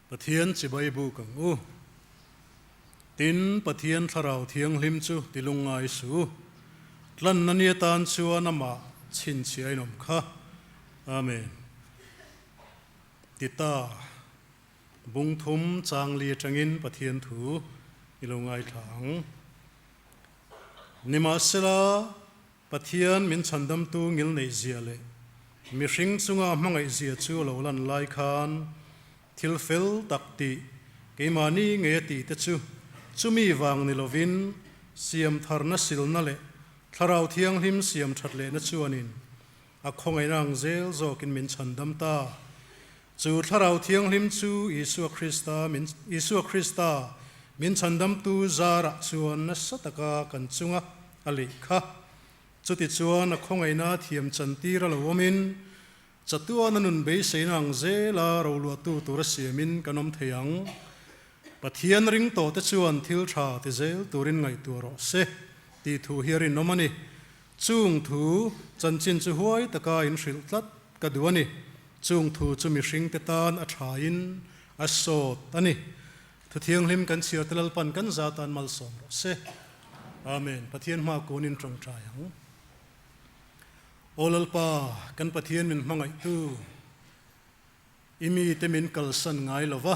Pathian chibai buk ang u. Tin, Pathian Thlarau Thianghlim chu ti lungngai suh u. Tlanna ni atan chuan amah chhinchhiah in awm kha. Amen. Tita, Bung thum chang li atangin Pathian thu i lo ngaithla ang. Nimahsela, Pathian min chhandamtu ngil neih zia leh mihring chunga hmangaih zia chu a lo lan lai khan thil fel tak tih keimahni ngei a tih te chu chumi vang ni lovin siam tharna silna leh Thlarau Thianghlim siam that lehna chuanin a khawngaihna ang zel zawkin min chhandam ta. Chu Thlarau Thianghlim chu Isua Krista min Isua Krista min chhandamtu zarah chuan nasa taka kan chunga a leh kha. Chutichuan a khawngaihna thiam chantir a lo awmin, chatuan a nun beiseina ang zela roluahtu tura siamin kan awm thei ang. Pathian ring tawhte chuan thil tha ti zel turin ngaihtuah rawh se tih thu hi a rinawm a ni. Chung thu chanchin chu huai taka inhrilh tlat ka duh a ni. Chung thu chu mihringte tan a thain a sawt a ni. Thu thianghlim kan chhiar te Lalpan kan za tan malsawm rawh se. Amen. Pathian hma kunin tawngtai ang. Aw Lalpa, kan Pathian min hmangaihtu, i mite min kalsan ngai lo va,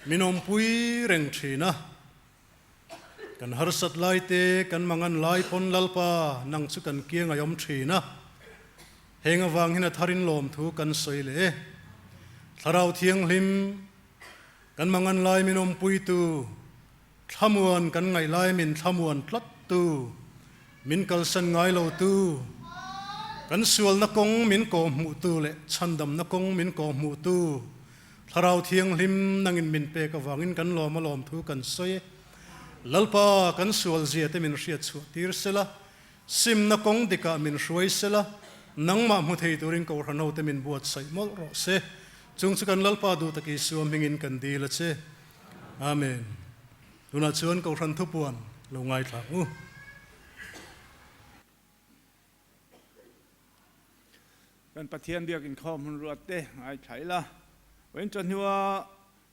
min awmpui reng thin a. Kan harsat lai te, kan mangan lai pawn Lalpa, nang chu kan kiang a awm thin a. Heng avang hin a tharin lawmthu kan sawi leh e. Thlarau Thianghlim, kan mangan lai min awmpuitu, Thlamuan kan ngaih lai min thlamuan tlat tu, min kalsan ngai lo tu, kan sualna kawng min kawhhmuh tu leh chhandamna kawng min kawhhmuh tu Thlarau Thianghlim nangin min pek avangin kan lawm a lawm thu kan sawi e. Lalpa kan sual zia te min hriat chhuah tir sela, simna kawng dikah min hruai sela, nangmah hmu thei turin Kohhran hote min buatsaih mawlh rawh se. Chung chu kan Lalpa duh tak Isua hmingin kan dil a che. Amen. Tunah chuan Kohhran thupuan lo ngaithla ang u. Kan Pathian biak inkhawm hun ruat te ngaithla ila. Vawiin chawhnua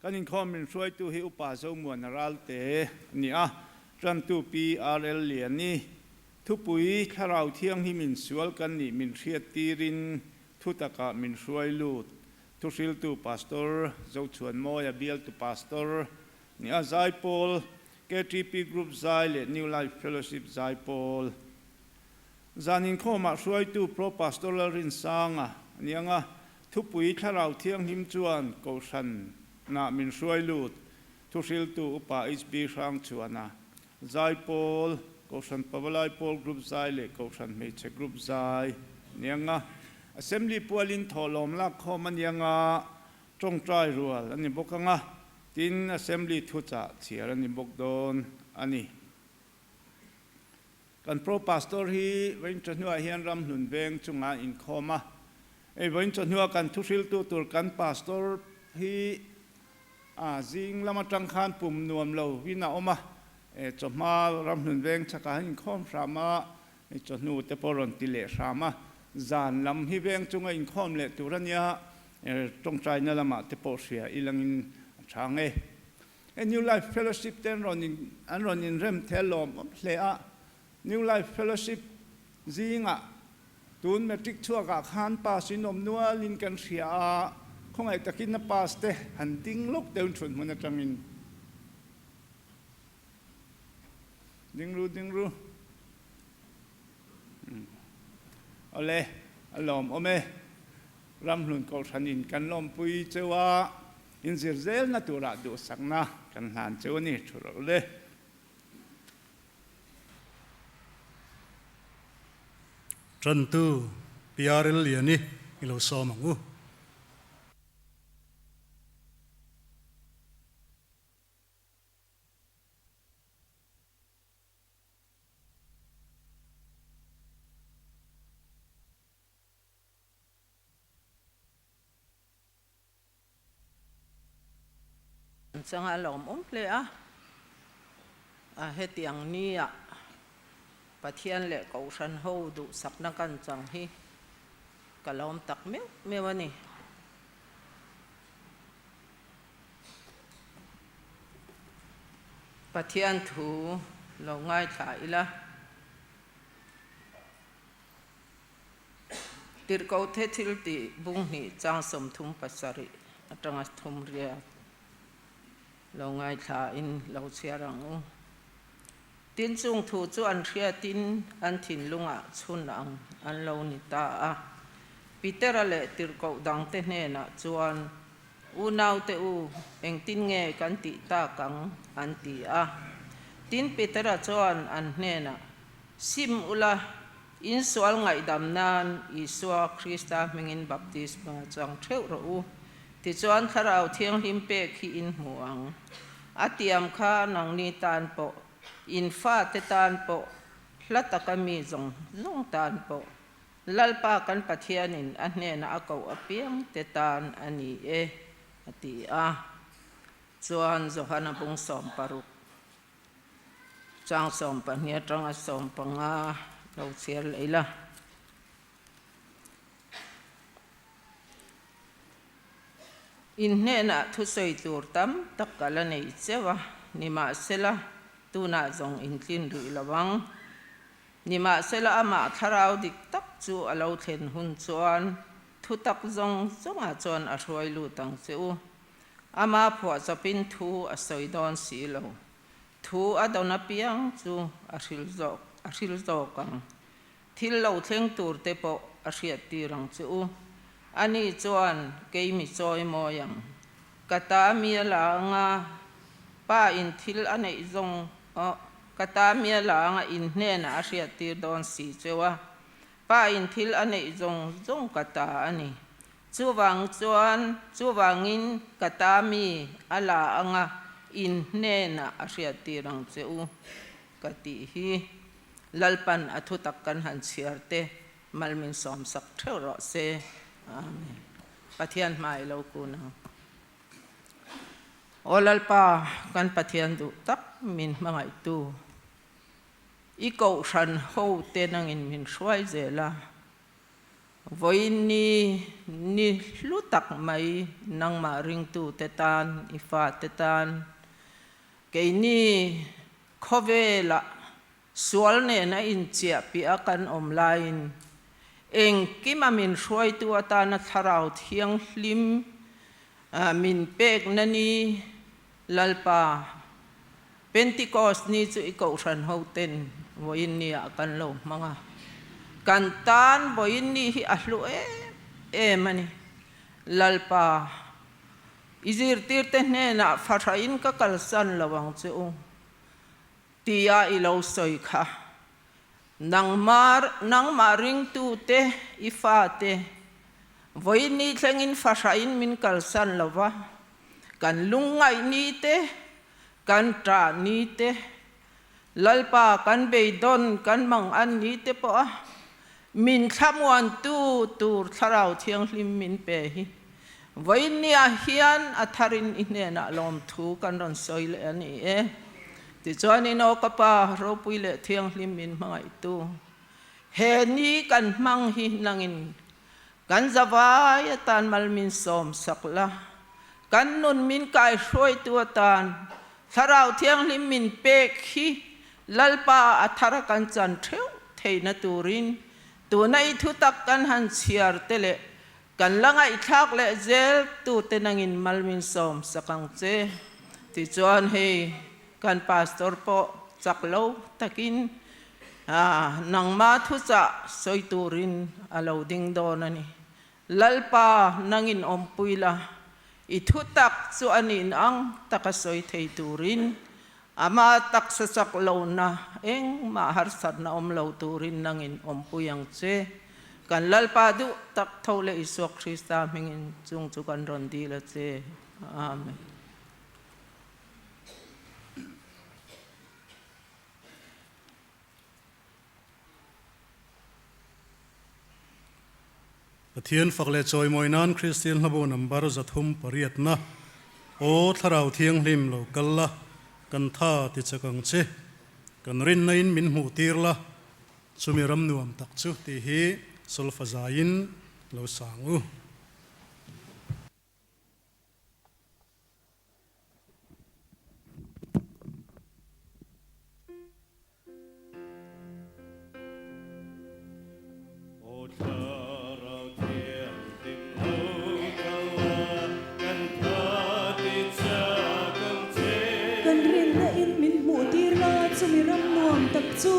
kan inkhawm min hruaitu hi Upa Zomuana Ralte a ni a, Tantu Pi RL Liani thupui Thlarau Thianghlim in sual kan nih min hriat tirin thutakah min hruai lut Thuhriltu Pastor Zochhuanmawia bialtu Pastor ni a Zaipawl, KTP Group Zai leh New Life Fellowship Zaipawl. Zan inkhawmah hruaitu Pro Pastor Lalrinsanga a ni ang a, thupui Thlarau Thianghlim chuan Kohhran nah min hruai lut. Thuhriltu Upa HB Hrangchhuana, Zaipawl, Kohhran Pavalai Pawl Group Zai leh Kohhran Hmeichhe Group Zai a ni ang a. Assembly pualin thawhlawm lakkhawm a ni ang a, tawngtai rual a ni bawk ang a, tin Assembly thuchah chhiar a ni bawk dawn a ni. Kan Pro Pastor hi vawiin chawhnuah hian Ramhlun Veng chungah inkhawm a, hei vawiin chawhnuah kan thuhriltu tur kan Pastor hi a zing lam atang khan pum nuam lo in a awm a, chawhma Ramhlun Veng chhakah an inkhawm hram a, chawhnu te pawh rawn ti leh hram a, zan lam hi veng chunga inkhawm leh tur a nia, tawngtaina lamah te pawh hria ilangin a chhang e. He New Life Fellowship te an rawn in an rawn inrem thei a lawm awm hle a, New Life Fellowship zingah tun matric chhuakah khan pass in awm nualin kan hria a, khawngaih takin a pass te han ding lawk deuhin thut hmun atangin ding ru ding ru. Awle, a lawm awm e. Ramhlun Kohhranin kan lawmpui cheu a, inzir zelna turah duhsakna kan hlan cheu a ni, thu rawh le. Tantu PRL Liani i lo sawm ang u. Changa lawmawm hle a, a hetiang nia Pathian leh Kohhran ho duhsakna kan chang hi ka lawm tak meuh meuh a ni. Pathian thu lo ngaithla ila. Tirhkohthe thil tih bung hnih chang 37 atanga thum riat lo ngaithla in lo chhiar ang u. Tin chung thu chu an hriatin an thinlungah chhun ang an lo ni ta a. Petera leh tirhkoh dangte hnenah chuan, Unaute u, engtin nge kan tih tak ang? an ti a. Tin Petera chuan an hnenah, Sim ula, insual ngaihdam nan Isua Krista hmingin baptisma chang theuh rawh u, tichuan Thlarau Thianghlim pek hi in hmu ang. A tiam kha nangni tan pawh, in fate tan pawh, hla taka mi zawng zawng tan pawh, Lalpa kan Pathianin a hnena a koh apiang te tan a ni e, a ti a. Chuan Johana bung 60. Chang 12 atanga 15 lo chhiar leh ila. In hnenah thusawi tur tam tak ka la nei cheu a, nimahsela tunah zawng in tlin rih lo ang. Nimahsela amah thlarau dik tak chu a lo thlen hun chuan thutak zawng zawngah chuan a hruai lut ang che u. Ama phuahchawpin thu a sawi dawn si lo. Thu a dawn apiang chu a hril zawk a hril zawk ang. Thil lo thleng tur te pawh a hriat tir ang che u. Ani chuan kei mi chawi mawi ang. Ka ta mi a la anga pa in thil a neih zawng aw ka ta mi a la anga in hnenah a hriat tir dawn si cheu a. Pa in thil a neih zawng zawng ka ta a ni. Chuvang chuan, chuvangin ka ta mi a la anga in hnenah a hriattir ang che u ka tih hi Lalpan a thutak kan han chhiar te mal min sawmsak theuh rawh se. Amen. Pathian hmai lo kun ang. Aw Lalpa, kan Pathian duh tak min hmangaihtu, i kohhran ho te nangin min hruai zel a, Vawiin ni ni hlu tak mai nangmah ringtute tan, i fate tan, keini khawvelah sual nena inchiah piah a kan awm laiin engkima min hruaitu atana Thlarau Thianghlim min pekna ni Lalpa, Pentecost ni chu i kohhran hoten vawiin ni ah kan lo hmang a, kan tan vawiin ni hi a hlu em em a ni. Lalpa, i zirtirte hnenah fahrahin ka kalsan lo ang che u, tia i lo sawi kha. Nangmah, nangmah ringtute, i fate, vawiin ni thlengin fahrahin min kalsan lo va, Kan lungngaih ni te, kan ṭah ni te, Lalpa kan beidawn kan mang an ni te pawh a min thlamuantu tur Thlarau Thianghlim min pe hi vawinia hian a tharin i hnenah lawmthu kan rawn sawi leh a ni e. Tichuanin aw ka Pa ropui leh Thianghlim min hmangaihtu, he ni kan hmang hi nangin Kan zavai atan mal min sawm sak la, kan nun min kaihruaitu atan Thlarau Thianghlim min pek hi Lalpa a thar a kan chan theuh theihna turin tuna i thutak kan han chhiar te leh kan la ngaihthlak leh zel tute nangin mal min sawm sak ang che. Tichuan hei kan Pastor pawh chak lo takin Nangma thuchah sawi turin a lo ding dawn a ni. Lalpa, nangin awmpui la, i thutak chu a nin ang taka sawi thei turin, ama taksa chak lohna engmah harsatna awm lo turin nangin awmpui ang che. Kan Lalpa duh tak tho leh Isua Krista hmingin chung chu kan rawn dil a che. Amen. Pathian fak leh chawimawi nan Kristian hlabu number 308 na Aw Thlarau Thianghlim lo kal la, kan tha ti chak ang che, kan rinna in min hmuh tir la, chumi ram nuam tak chu tih hi solfa zaiin lo sang u. chu.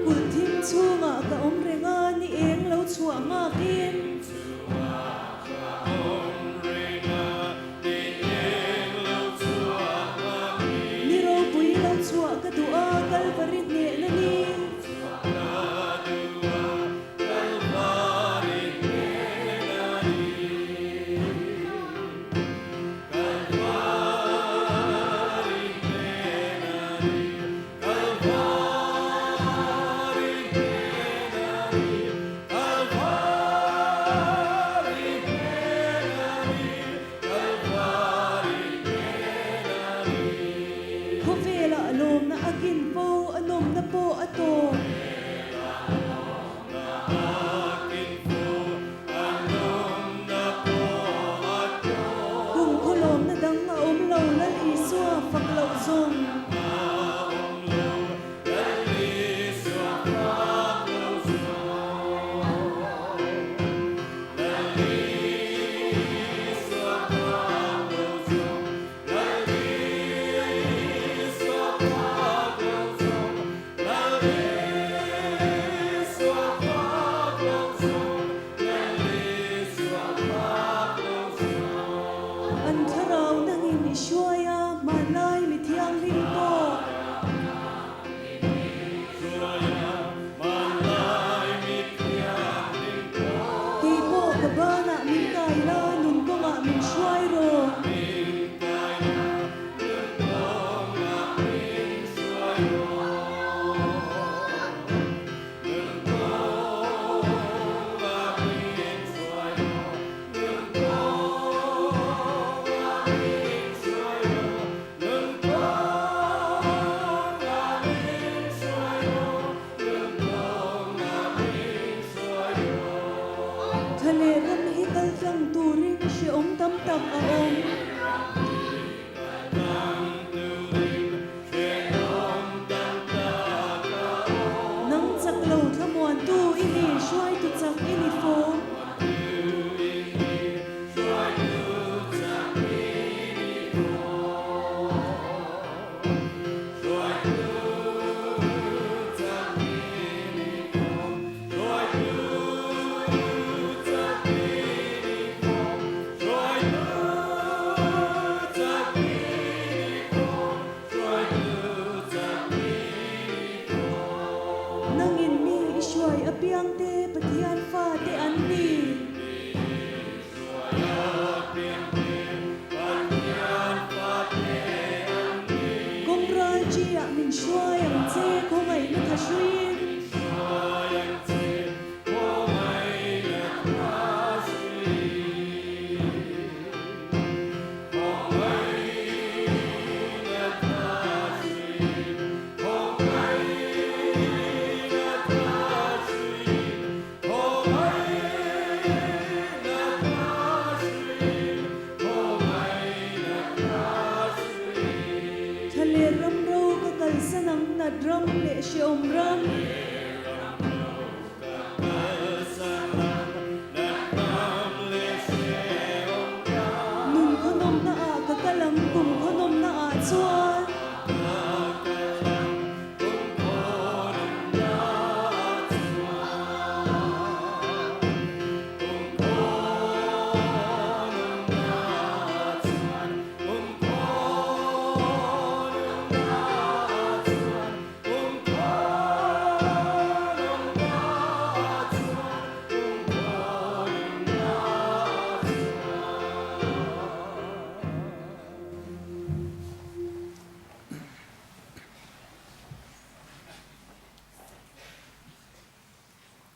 Kulh thim chhungah ka awm reng a, ni eng lo chhuah nghakin. Ni ropui lo chhuah ka duh a, Kalvari hnehna ni. Khawvelah lawmna a kin fo, a nawmna pawh a tawp. Kum khawlawmna dang a awm lo, Lal Isua fak loh zawng. An thlarau nangin i hruai a, hmanlai mi thianghlim pawh. Kei pawh ka banah min kai la, nun kawngah min hruai rawh. Tha leh ram hi kal tlang turin hrehawm tam tak a awm. Nang chak lo thlamuantu i ni, hruaitu chak i ni fo. Nangin mi i hruai apiangte Pathian fate an ni. Kawngral chi-ah min hruai ang che khawngaihna tha hruiin. Thlaler ram ro ka kalsan ang nat ram leh hrehawm ram. Nun khawnawmna ah ka kal ang kum khawnawmna ah chuan.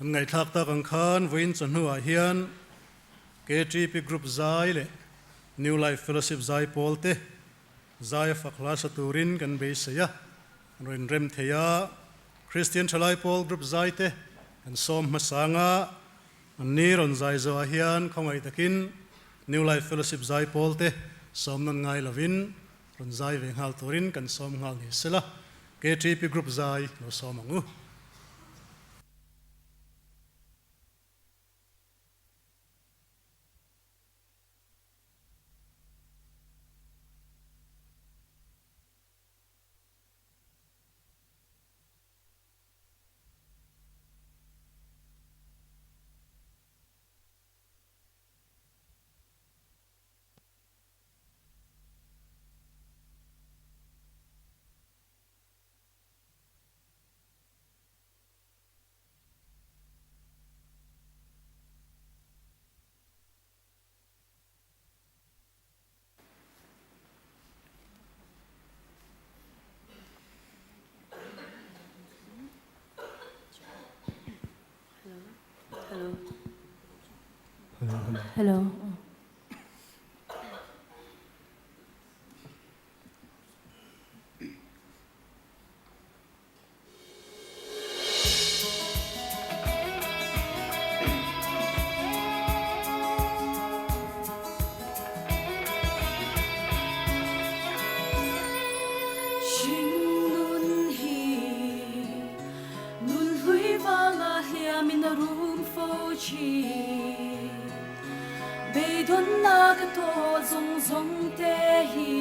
Kan ngaihthlak tak ang khan vawiin chawhnuah hian KTP Group zai leh New Life Fellowship zai pawl te Zai a fak hla sa turin kan beisei a, kan rawn inrem thei a. Kristian Thalai Pawl Group zai te kan sawm hmasang a, Anni rawn zai zawhah hian khawngaih takin New Life Fellowship zai pawl te sawm nawn ngai lovin rawn zai ve nghal turin kan sawm nghal ni sela, KTP Group zai lo sawm ang u. Hello. Hringnun hi nun hlui vanga hliamin a rum fo thin. Beidawnna ka tawh zawng zawng te hi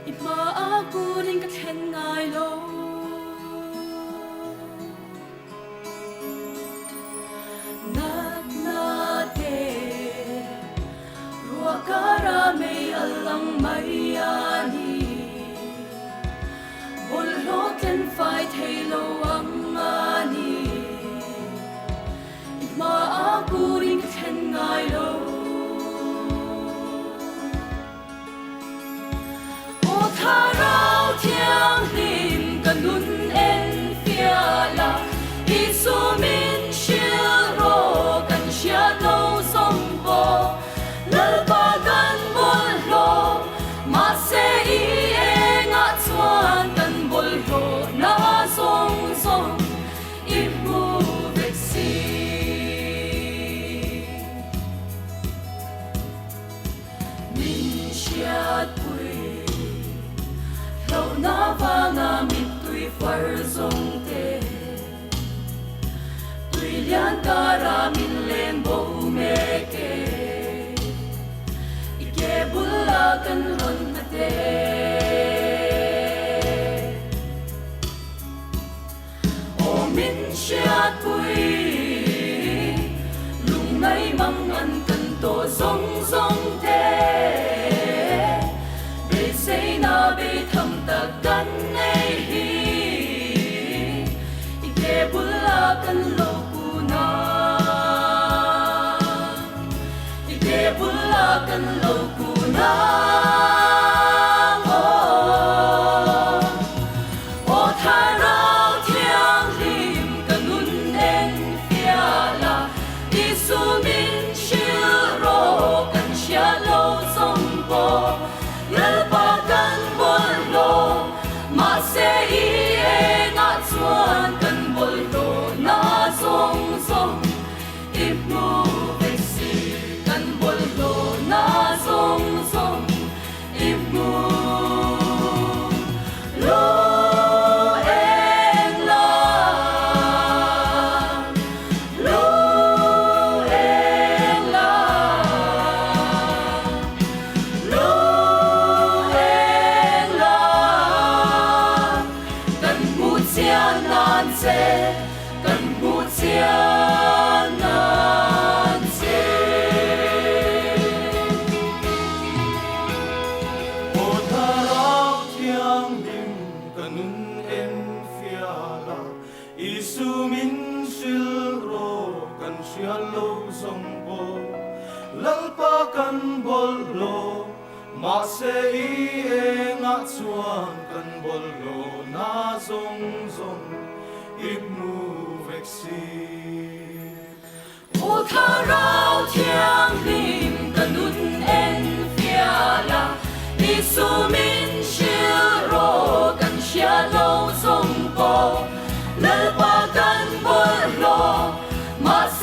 i hmaah kurin ka thlen ngai lo. Natna te ruah kara mei a lang mai a ni. Bawlhhlawh tlen fai thei lo ang a ni. I hmaah kurin ka thlen ngai lo. Aw Thlarau Thianghlim ka nun en fial a, Isu min hrilh rawh kan hriat lo zawng pawh. Lalpa kan bawlhhlawh, mahse i engah chuan kan bawlhhlawh na zawng zawng i hmu vek si. Min hriatpui hlauhna vanga mittui far zawng te, tui lian kara min len bo mek e, i ke bula kan rawn hlat e. Aw min hriatpui, lungngai mang an kan tawh zawng zawng te. Beiseina beitham tak kan nei hi, i ke bula kan lo kun a, i ke bula kan lo kun a. Aw Thlarau Thianghlim ka nun en fial a, Isu min hrilh rawh kan hriat lo zawng pawh. Lalpa kan bawlhhlawh, mahse i engah chuan kan bawlhhlawh na zawng zawng i hmu vek si. Kan bawlhhlawh na zawng zawng I hmu lu eng la, lu eng la, lu eng la, kan hmu chian nan che, kan hmu chian nan che. Aw Thlarau Thianghlim ka nun en fial a, Isu min hrilh rawh kan hrial lo zawng pawh. Lalpa kan bawlhhlawh, mahse i engah chuan kan bawlhhlawh na zawng zawng i hmu vek si. Aw Thlarau Thianghlim ka nun en fial a, Isu min hrilh rawh kan hriat lo zawng pawh. Lalpa kan bawlhhlawh, mahse.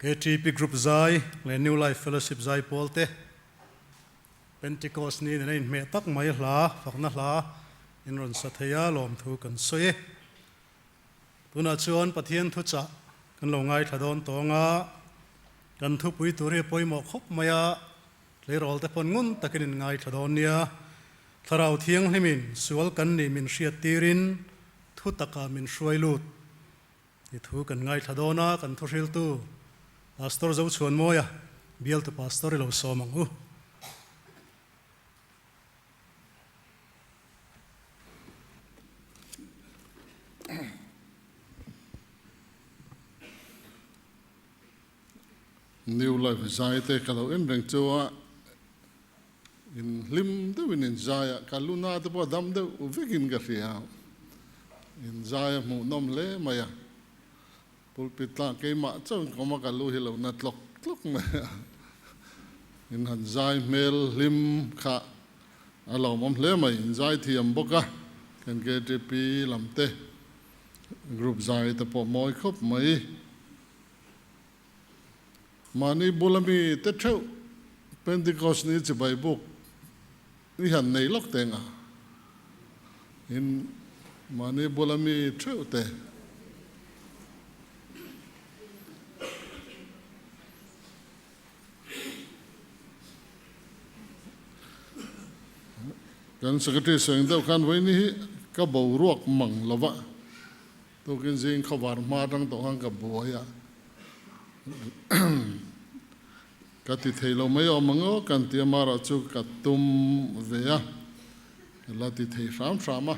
KTP Group zai leh New Life Fellowship zai pawl te Pentecost ni nena inhmeh tak mai hla fakna hla in rawn sa thei a, lawmthu kan sawi e. Tunah chuan Pathian thuchah kan lo ngaithla dawn tawng a, kan thupui tur hi a pawimawh khawp mai a, tleirawl te pawn ngun takin in ngaithla dawn nia. Thlarau Thianghlimin sual kan nih min hriat tirin thu takah min hruai lut i thu kan ngaithla dawn a, kan thuhriltu Pastor Zochhuanmawia bialtu Pastor i lo sawm ang u. New Life zai te ka lo en reng chu a, in hlim deuhin in zai a, ka luna te pawh a dam deuh vekin ka hria, in zai a hmuhnawm hle mai a, Pulpit tlang keimah chauhin ka awm a, ka lu hi lo na tlawk tlawk mai a, in han zai hmel hlim kha a lawmawm hle mai, in zai thiam bawk a, kan KTP lam te group zai te pawh mawi khawp mai. Mahni bula mi te theuh Pentecost ni chibai buk i han nei lawk teng a, in mahni bula mi theuh te. Kan Secretary sawi ang deuh khan vawiin hi ka boruak mang lo va, tukin zing khawvar hma atang tawh khan ka buai a. Ka ti thei lo mai awm ang aw, kan ti a mara chu ka tum ve a, ka la ti thei hram hram a.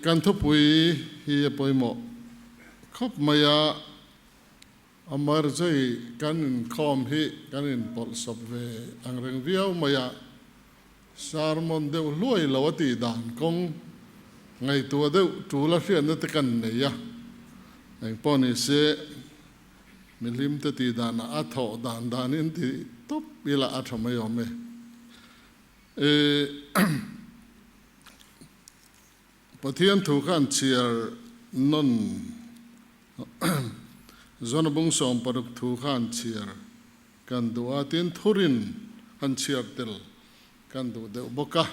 Kan thupui hi a pawimawh khawp mai a, Amarjei kan inkhawm hi kan inpawlhsawp ve ang reng viau mai a, sermon deuh hluai lo a tih dan kawng ngaihtuah deuh tul a hriatna te kan nei a, engpawh ni se mihlim te tih danah a thawh dan danin ti tawp ila a tha mai awm e. Pathian thu khan chhiar nawn Zona bung 60 thu khan chhiar kan duh a, tin thurin han chhiar tel kan duh deuh bawk a,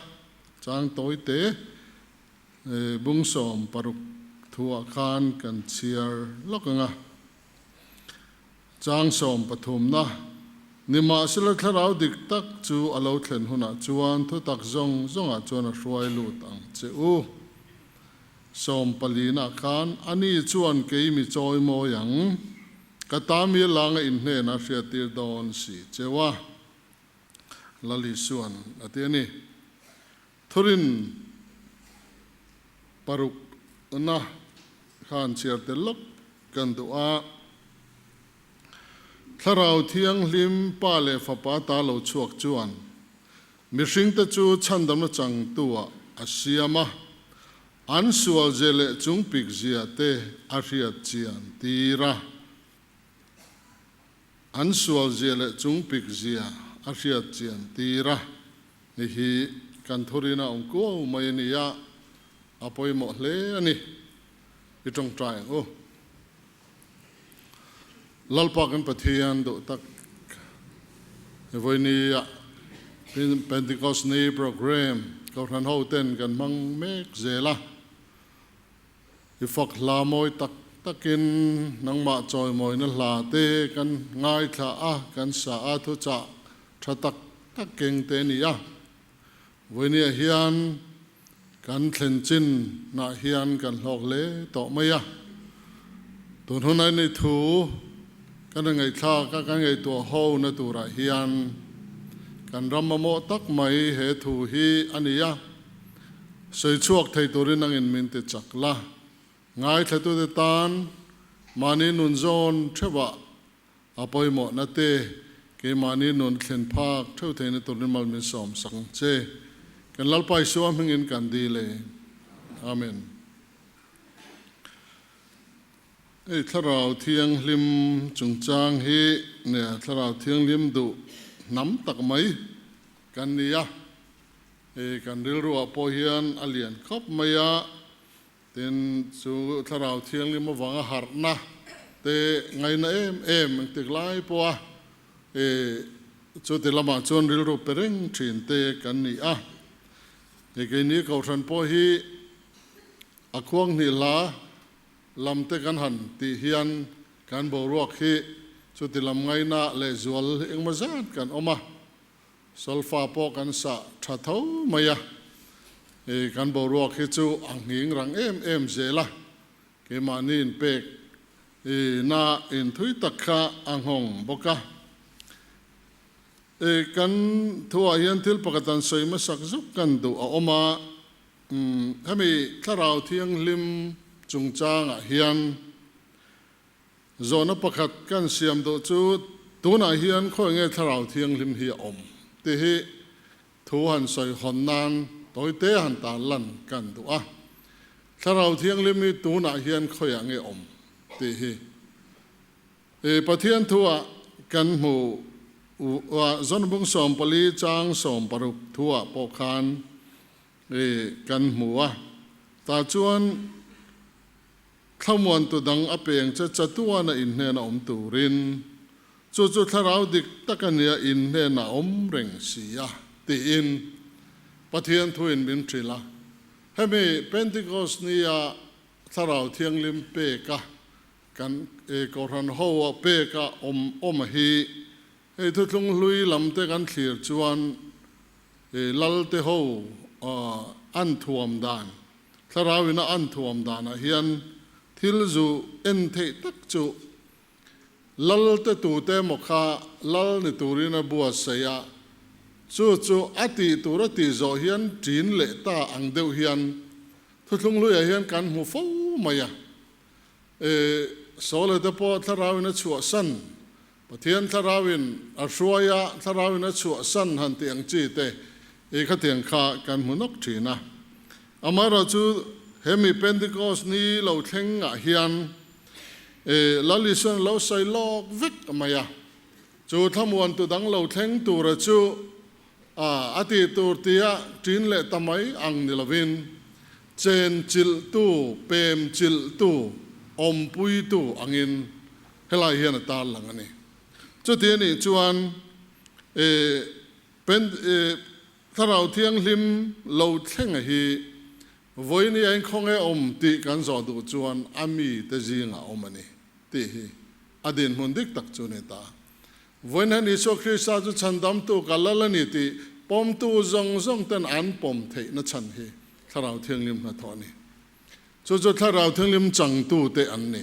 chang tawi te bung 60 thuah khan kan chhiar lawk ang a. Chang 13 na, Nimahsela thlarau dik tak chu a lo thlen hunah chuan thutak zawng zawngah chuan a hruai lut ang che u. 14 nah khan, Ani chuan kei mi chawi mawi ang, ka ta mi langa inhnena hriattir dawn si cheu a, Lal Isua'n a ti a ni. Thurin paruk na khan chhiar tel lawk kan duh a. Thlarau Thianghlim Pa leh Fapa ta lo chhuak chuan mihringte chu chhandamna changtu-ah a siam a, an sualzia leh chungpikzia te a hriat chian tir a. An sualzia leh chungpikzia a hriat chian tir a. Hei hi kan thurina awm kuau mai a ni a, a pawimawh hle a ni. I tawngtai ang u. Lalpa kan Pathian duh tak he vawinia Pentecost ni program Kohhran ho ten kan hmang mek zel a. I fak hla mawi tak takin nangmah chawimawina hla te kan ngaithla a, kan sa a, thuchah tha tak tak keng te a ni a. Vawinia hian Kan thlen chin nah hian kan hlawk hle tawh mai a. Tun hunah ni thu kan rawn ngaihthlak a, kan ngaihtuah ho na turah hian kan ram mamawh tak mai he thu hi a ni a. Sawi chhuak thei turin angin min ti chak la. Ngaithlatute tan mahni nun zawn theuhah A pawimawhna te, keimahni nun thlen phak theuh theihna turin mal min sawm sak ang che. Kan Lalpa Isua hmingin kan dil e. Amen. Hei Thlarau Thianghlim chungchang hi nia Thlarau Thianghlim duh hnam tak mai kan ni a. Hei kan rilruah pawh hian a lian khawp mai a. Tin, chu Thlarau Thianghlim avanga harhna te ngaina em em engtik lai pawha e chuti lamah chuan rilru pe reng thin te kan ni a. Hei keini Kohhran pawh hi a khuang hnih hla lam te kan han tih hian kan boruak hi chuti lam ngaina lehzual engmaw zat kan awm a. Solfa pawh kan sah tha tho mai a, hei kan boruak hi chu a nghing rang em em zel a, keimahni inpek na inthui tak kha a nghawng bawk a. Hei kan thuah hian thil pakhat an sawi hmasak zuk kan duh a awm a, hemi Thlarau Thianghlim chungchangah hian Zawhna pakhat kan siam duh chu tunah hian khawi nge Thlarau Thianghlim hi a awm tih hi thu han sawi hawn nan tawite han tan lan kan duh a. Thlarau Thianghlim hi tunah hian khawiah nge awm tih hi i Pathian thuah kan hmu a, Zawnbung 14 chang 60 thuah pawh khan i kan hmu a, tah chuan Thlamuantu dang a peng che chatuana inhnena awm turin, chu chu thlarau dik tak a nia inhnena awm reng si a, tiin Pathian thuin min hrilh a. Hemi Pentecost nia Thlarau Thianghlim peka kan Kohhran ho peka awm awm hi hei thuthlung hlui lam te kan thlir chuan Lal te ho an thuam dan Thlarauin a an thuam danah hian thil zu en theih tak chu Lal te tute emaw kha Lal ni turin a buatsaih a, chu chu a tih tur a tih zawh hian ṭin leh ta ang deuh hian thuthlung hluiah hian kan hmu fo mai a. E, Sawle te pawh Thlarauin a chhuahsan, Pathian Thlarauin a hruai a, Thlarauin a chhuahsan han tih ang chi te i khatiang kha kan hmu nawk thin a. Amaherawhchu hemi Pentecost ni lo thleng ah hian e Lal Isuan a lo sawi lawk vek mai a, chu thlamuan tu dang lo thleng tura chu a a tih tur tia ṭin leh ta mai ang ni lovin chen chilhtu, pem chilhtu, awmpuitu angin Helai hian a tar lang a ni. Chuti a nih chuan e Pen e Thlarau Thianghlim lo thlenga hi vawiin i a inkhawng e awm tih kan zawh duh chuan a mite zingah awm a ni tih hi a dinhmun dik tak chu a ni ta. Vawiin hian Isua Krista chu chhandamtu ka lal a ni tih pawmtu zawng zawng ten an pawm theihna chhan hi Thlarau Thianghlim hnathawh a ni. Chu chu Thlarau Thianghlim changtute an ni.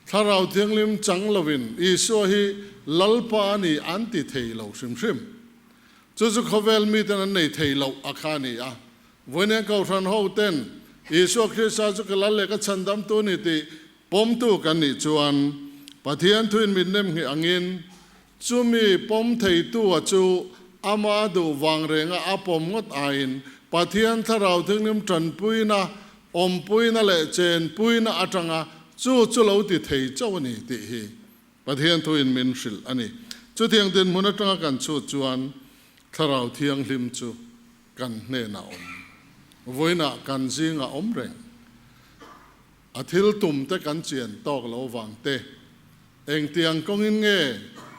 Thlarau Thianghlim chang lovin Isua hi Lalpa a ni an ti thei lo hrim hrim. Chu chu khawvel miten an nei thei loh a kha a ni a. Vawiin Kohhran hoten Isua Krista chu ka Lal leh ka Chhandamtu a ni tih pawmtu kan nih chuan Pathian thuin min nem ngheh angin Chumi pawm theitu-a chu ama duh vang renga a pawm ngawt aiin Pathian Thlarau Thianghlim tanpuina, awmpuina leh chenpuina atanga chu chu lo ti thei chauh a ni tih hi Pathian thuin min hrilh a ni. Chutiang dinhmun atanga kan chhut chuan Thlarau Thianghlim chu kan hnenah awm, vawiinah kan zingah awm reng. A thil tum te kan chian tawk lo vang te, engtiang kawngin nge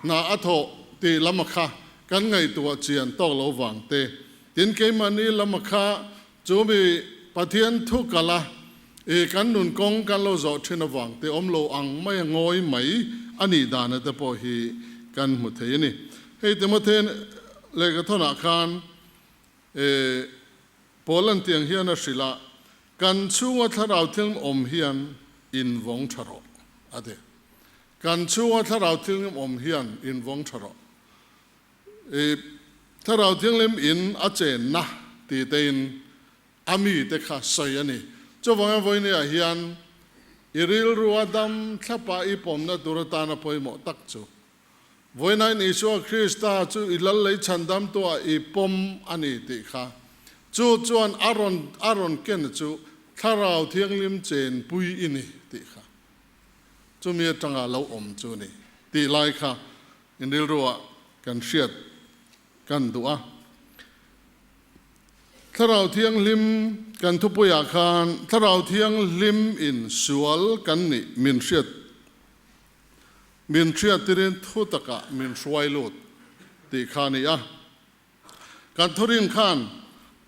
hna a thawh tih lama kha kan ngaihtuah chian tawk lo vang te, tin keimahni lama kha chu mi Pathian thu kala i kan nun kawng kan lo zawh thin avang te awm lo ang mai a ngawi mai a nih dana te pawh hi kan hmu thei a ni. Hei Timothy lehkhathawnah khan e Paul an tiang hian a hrilh a, Kan chhunga thlarau thilm awm hian invawng tha rawh, a ti. Kan chhunga thlarau thilm awm hian invawng tha rawh. I thlarau thianghlim in a chenna ti tein a mite kha sawi a ni. Chuvangin vawinia hian i rilru a dam thlapa i pawmna tur atana pawimawh tak chu Vawiinain Isua Krista chu i lal lei chhandamtuah i pawm a ni tih kha. Chu chuan a rawn a rawn ken chu Thlarau Thianghlim chenpui i ni tih kha. Chumi atanga lo awm chu ni tih lai kha in rilruah kan hriat kan duh a. Thlarau Thianghlim kan thupuiah khan Thlarau Thianghlim in sual kan nih min hriat Min hriattirin thu takah min hruai lut tih kha a ni a. Kan thurin khan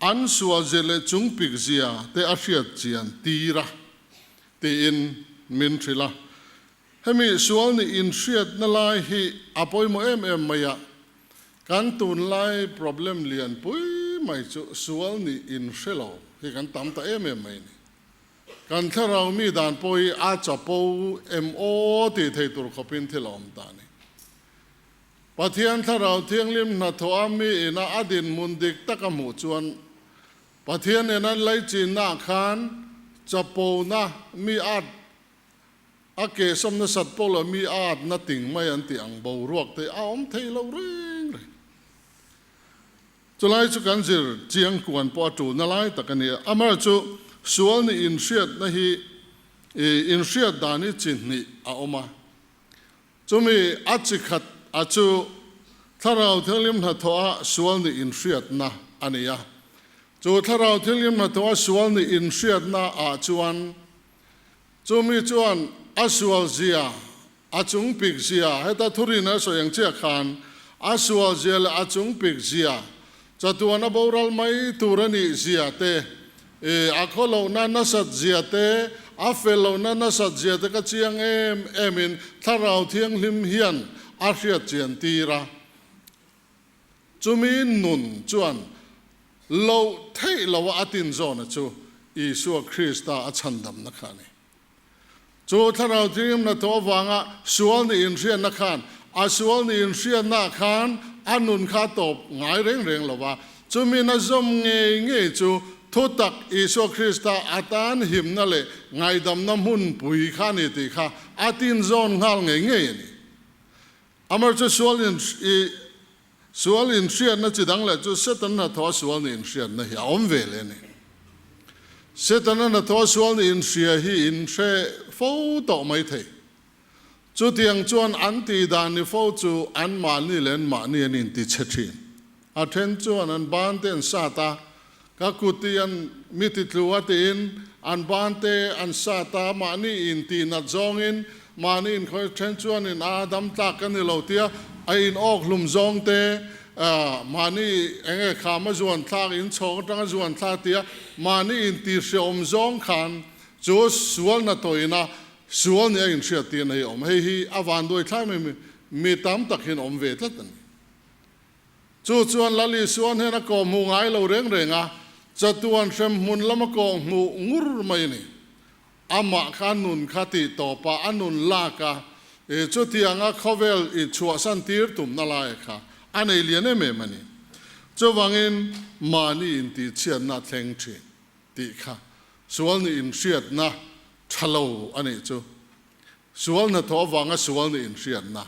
an sual zia leh chung pik zia te a hriat chian tir a tiin min hrilh a. Hemi sual nih inhriatna lai hi a pawimawh em em mai a. Kan tunlai problem lianpui mai chu sual nih inhre lo hi kan tam ta em em mai a ni. Kan thlarau mi dan pawh hi a chapo em aw tih thei tur khawpin thil a awm ta a ni. Pathian thlarau thianghlim hnathawh a mi ina a dinhmun dik tak a hmuh chuan Pathian nen an laichinnaah khan chapona mi at a kehsawm nasat pawh lo mi a atna ting mai an tih ang boruak te a awm thei lo reng reng. Chulai chu kan zir chiang kuan pawh a tulna lai tak a ni a. Amar chu sual nih inhriatna hi i inhriat dan hi chi hnih a awm a. Chumi a chi khat a chu Thlarau Thianghlim hnathawh a sual nih inhriatna a ni a. Chu Thlarau Thianghlim hnathawh a sual nih inhriatna ah chuan chumi chuan a sual zia A chung pik zia, heta thurin a sawi ang chiah khan a sual zia leh a chung pik zia, chatuan a boral mai tur a nih zia te, i a khaw lohna nasat zia te, a fel lohna nasat zia te ka chiang em em in Thlarau Thianghlim hian a hriat chian tir a. Chumi nun chuan loh theih loha a tinzawna chu Isua Krista a chhandamna kha a ni. Chu Thlarau Thianghlimna thaw avanga sual nih inhriatna khan a sual nih inhriatnaah khan a nun kha a tawp ngai reng reng lo va. Chumi na zawm ngei ngei chu thutak Isua Krista a tan himna leh ngaihdamna hmunpui kha a ni tih kha a tinzawn nghal ngei ngei a ni. Amar chu sual in i sual inhriatna chi dang leh chu Satan hnathawh a sual nih inhriatna hi a awm ve leh a ni. Setana hnathawh a sual nih inhria hi in hre fo tawh mai thei. Chutiang chuan an tih dan ni fo chu an mahni leh an mahni an inti chhe thin. A then chuan an ban te an sat a, ka kut hi an mi ti tlu a tiin an ban te an sat a, mahni intih nat zawngin mahni inkhawi then chuan in a dam tlak ka ni lo tia a in awk hlum zawng te mahni eng nge kham a zuan thlak in chhawng atanga zuan thlak tia mahni intih hreawm zawng khan chu sual hnathawhina sual nia inhriat tir na hi a awm. Hei hi a vanduai thlai mai mi tam tak hian awm ve tlat a ni. Chu chuan Lal Isua hnena kawh hmuh ngai lo reng reng a, chatuan hrem hmun lama kawh hmuh ngur mai a ni. Amah kha nun kha tih tawp a, a nun lak a, i chutianga khawvel i chhuahsan tir tumna lai kha a nei lian em em a ni. Chuvangin mahni intihchhiatna a thleng thin tih kha sual nih inhriatna tha lo a nih chu. Sual hnathawh avanga sual nih inhriatna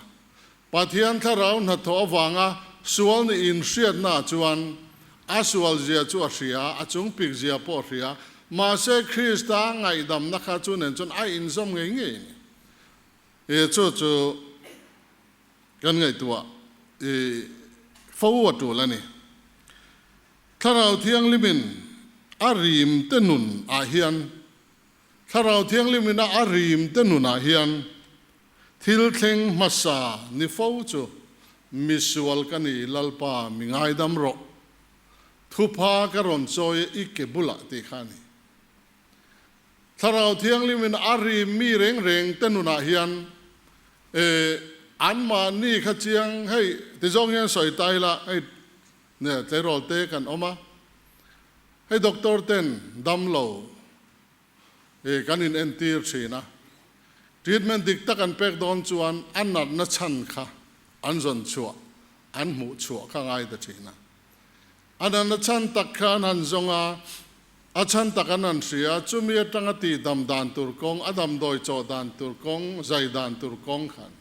Pathian thlarau hnathawh avanga sual nih inhriatnaah chuan a sual zia chu a hria, a chung pik zia pawh a hria, mahse Krista ngaihdamna kha chu nen chuan a inzawm ngei ngei a ni. I chu chu kan ngaihtuah i fo a tul a ni. Thlarau Thianghlimin a rim te nun ah hian. Thlarau Thianghlim ina a rim te nunah hian thil thleng hmasa ni fo chu misual ka ni Lalpa mi ngaidam rawh. Thupha ka rawn chawi e i ke bulah tih kha a ni. Thlarau Thianghlim in a rim mi reng reng te nunah hian e anmahni kha chiang hei ti zawng hian sawi ta ila hei ne tleirawl te kan awm a, hei doctor ten damlo e kan in entir thin a, treatment dik tak an pek dawn chuan a natna chhan kha an zawn chhuah an hmuh chhuah kha ngai ta thin a. A natna chhan tak kha an han zawng a, a chhan tak an han hria, chumi atanga tih dam dan tur kawng, a damdawi chawh dan tur kawng, zai dan tur kawng khan.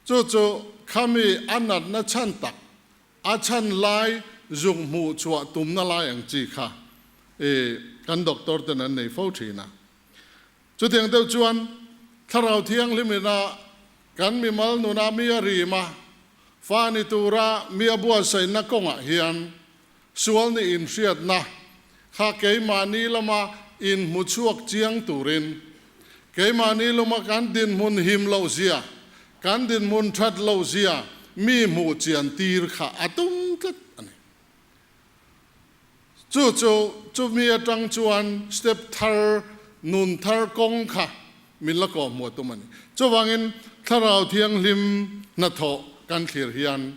Chu chu khami a natna chhan tak, a chhan lai zuk hmuh chhuah tumna lai ang chi kha i kan doctor ten an nei fo thin a. Chutiang deuh chuan Thlarau Thianghlim ina kan mimal nuna mi a rim a, fa ni tura mi a buatsaihna kawngah hian sual ni inhriatna kha keimahni lama inhmu chhuak chiang turin, keimahni luma kan dinhmun him loh zia, kan dinhmun that loh zia mi hmuh chian tir kha a tum tlat a ni. Chu chu chumi atang chuan step thar, nun thar kawng kha min la kawh hmuh a tum a ni. Chuvangin Thlarau Thianghlim hnathawh kan thlir hian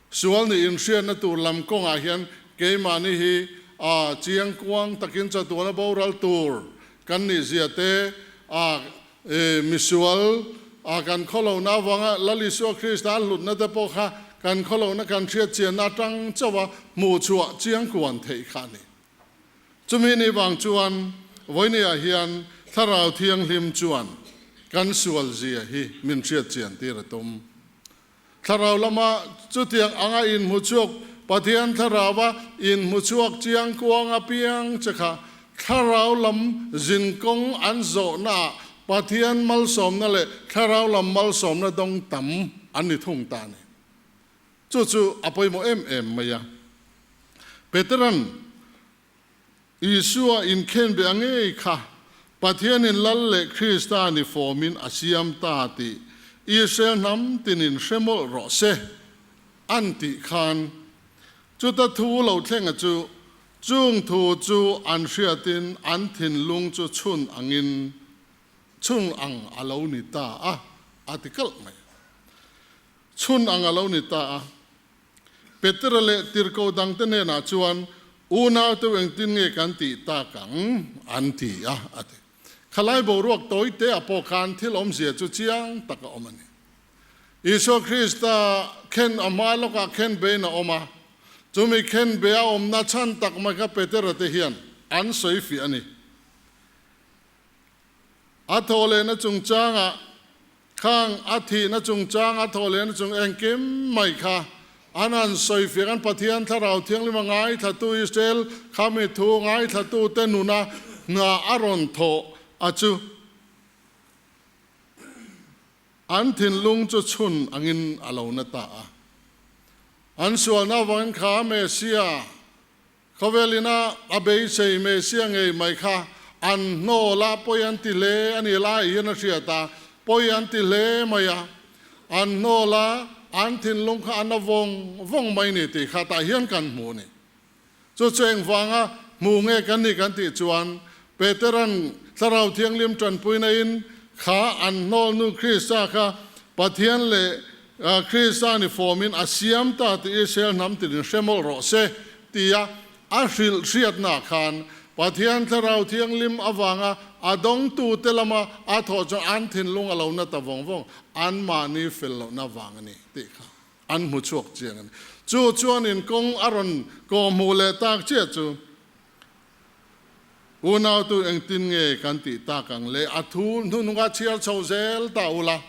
sual nih inhriatna tur lam kawngah hian keimahni hi a chiang kuang takin chatuana boral tur kan nih zia te, a misual a kan khawlohna avanga Lal Isua Krista a hlutna te pawh kha kan khawlohna kan hriat chianna atang chauh a hmuh chhuah chiang kuan theih kha a ni. Chumi ni vang chuan vawinia hian Thlarau Thianghlim chuan kan sual zia hi min hriat chian tir a tum. Thlarau lama chutiang anga inhmu chhuak Pathian Thlaraua inhmu chhuak chiang kuang apiang che kha Thlarau lam zinkawng an zawhnaah Pathian malsawmna leh Thlarau lam malsawmna dawng tam an ni thung ta a ni. Chu chu a pawimawh em em mai a. Petera'n Isua inkhenbe a ngei kha Pathianin Lal leh Krista ni fawmin a siam ta tih Israel hnam tinin hre mawlh rawh se an tih khan chuta thu lo thlenga chu chung thu chu an hriatin an thinlung chu chhun angin chhun ang a lo ni ta a, a ti kalh mai. Chhun ang a lo ni ta a. Petera leh tirhkoh dangte hnenah chuan, Unau teu engtin nge kan tih tak ang? an ti a, a ti. Khalai boruak tawi te ah pawh khan thil awmzia chu chiang tak a awm a ni. Isua Krista khen a hma lawkah khen bein a awm a, chumi khen be a awmna chhan tak mai kha Petera te hian an sawi fiah a ni. A thawhlehna chungchangah Khang a thihna chungchang, a thawhlehna chung engkim mai kha an han sawi fiah kan Pathian Thlarau Thianghlim a ngaithlatu Israel kha mi thu ngaithlatute nuna hna a rawn thawh a chu an thinlung chu chhun angin a lo na ta a. An sualna avangin kha Messia Khawvel ina a beisei Messia ngei mai kha an hnawl a, pawi an ti hle a ni lai hian a hriat a, pawi an ti hle mai a, an hnawl a, an thinlung kha a na vawng vawng mai ni tih kha tah hian kan hmu a ni. Chu chu engvanga hmu nge kan nih kan tih chuan Petera'n Thlarau Thianghlim tanpuina in kha an hnawl nu Krista kha Pathian leh Krista ni fawmin a siam ta tih Israel hnam tinin hre mawlh rawh se tia a hrilh hriatnaah khan Pathian Thlarau Thianghlim avanga a dawngtute lama a thawh chuan an thinlung a lo na ta vawng vawng, anmahni fel lohna vang a ni tih kha an hmu chhuak chiang a ni. Chu chuanin kawng a rawn kawhhmuh leh tak chiah chu Unautu engtin nge kan tih tak ang le? A thu hnuhnunga chhiar chho zel ta ula,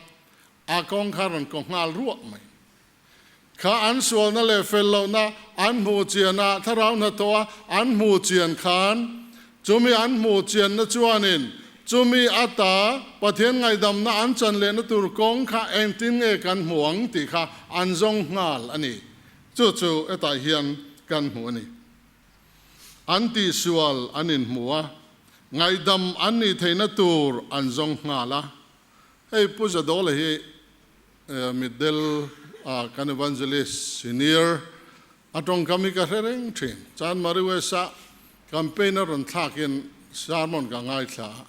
a kawng kha rawn kaw nghal ruah mai. Kha an sualna leh fel lohna an hmuh chian a, thlarau hnathawh a an hmuh chian khan, chumi an hmuh chianna chuanin chumi ata Pathian ngaihdamna an chan lehna tur kawng kha engtin nge kan hmu ang tih kha an zawng nghal a ni. Chu chu hetah hian kan hmu a ni. An tihsual an inhmu a. Ngaihdam an nih theihna tur an zawng nghal a. Hei Pu Zadawla hi mitdel a kan evangelist senior a tawngkam hi ka hre reng thin. Chanmari West ah campaign a rawn thlakin sermon ka ngaithla a,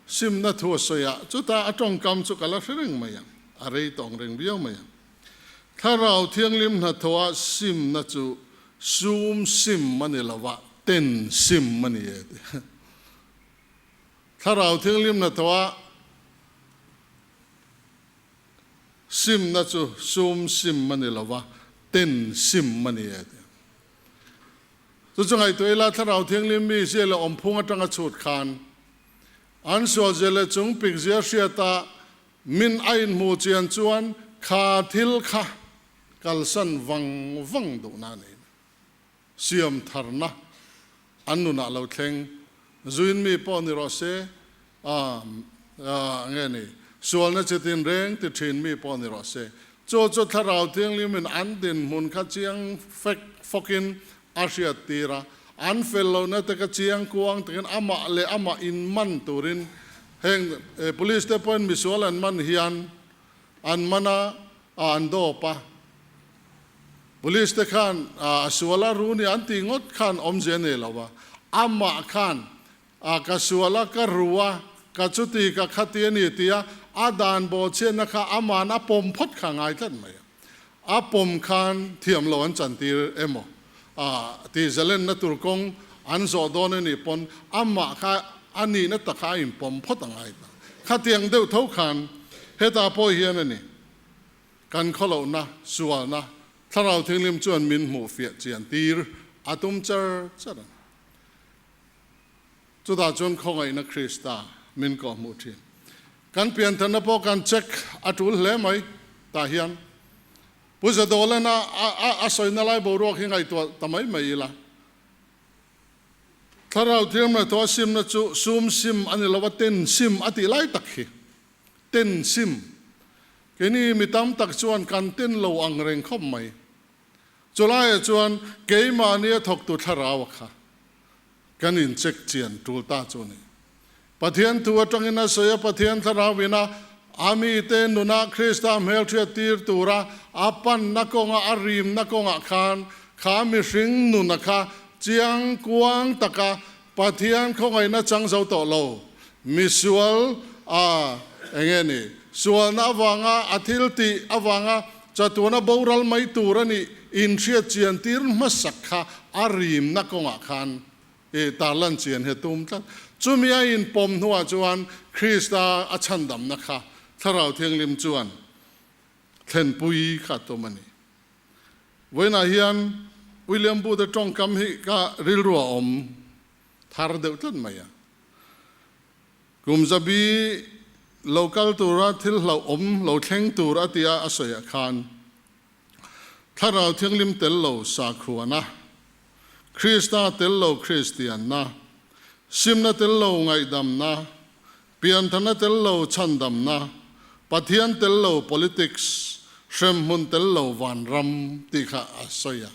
simna thu a sawi a, chutah a tawngkam chu ka la hre reng mai ang, a rei tawng reng viau mai ang. Thlarau Thianghlim hnathawha simna chu sum sim a ni lo va, ten sim a ni e ti. Thlarau Thianghlim hnathawha simna chu sum sim a ni lo va, ten sim a ni e ti. Chu chu ngaihtuah ila Thlarau Thianghlim mi zia leh awmphung atanga chhut khan an sual zia leh chung pik zia hriata Min a inhmuh chian chuan kha thil kha kalsan vang vang duhna a nei. Siam tharna an nunah lo thleng zuin mi pawh ni rawh se, a nge ni, sualna chitin reng ti thin mi pawh ni rawh se. Chu chu Thlarau Thianghlimin an dinhmun kha chiang fek fawkin a hriat tir a, an fel lohna te ka chiang kuang takin amah leh amah in man turin heng police te pawhin misual an man hian an man a, an dawp a, police te khan a sual a ru ni an tih ngawt khan awmzia nei lo a, amah khan a ka sual a ka ru a, ka chuti ka khati a ni tia a dan bawhchhiatna kha aman a pawm phawt kha ngai tlat mai a. A pawm khan thiam lo an chantir emaw tih zalenna tur kawng an zawh dawn a nih pawn amah kha a nihna tak kha a inpawm phawt a ngai ta. Khatiang deuh tho khan hetah pawh hian a ni, kan khawlohna, sualna, Thlarau Thianghlim chuan min hmuh fiah chian tir a tum char char a ni. Chutah chuan khawngaihna Krista min kawhhmuh thin. Kan pianthanna pawh kan check a tul hle mai tah hian. Pu Zadawlana a sawina lai boruak hi ngaihtuah ta mai mai ila. Thlarau Thianghlim thaw a simna chu sum sim a ni lo a, ten sim a tih lai tak hi. Ten sim. Keini mi tam tak chuan kan ten lo ang reng khawp mai. Chulaiah chuan keimahni a thawktu thlarau a kha. Kan in check chian tul ta chu ni. Pathian thu atangin a sawi a, Pathian thlarau ina a mite nuna Krista hmelhriat tir tura a panna kawnga a rimna kawngah khan kha mihring nuna kha chiang kuang taka Pathian khawngaihna chang zo tawh lo. Misual a enge ni? Sualna avanga a thil tih avanga chatuana boral mai tur a nih inhriat chian tir hmasak kha a rimna kawngah khan i tarlan chian hi a tum tlat. Chumi a inpawm hnuah chuan Krista a chhandamna kha Thlarau Thianghlim chuan thlenpui kha a tum a ni. Vawiinah hian William Booth-a tawngkam hi ka rilru a awm thar deuh tlat mai a. Kum zabi lo kal tura thil hlauhawm lo thleng tur a tia a sawiah khan Thlarau Thianghlim tel lo sakhuana, Krista tel lo Kristianna, simna tel lo ngaihdamna, piantharna tel lo chhandamna, Pathian tel lo politics, hremhmun tel lo vanram tih kha a sawi a.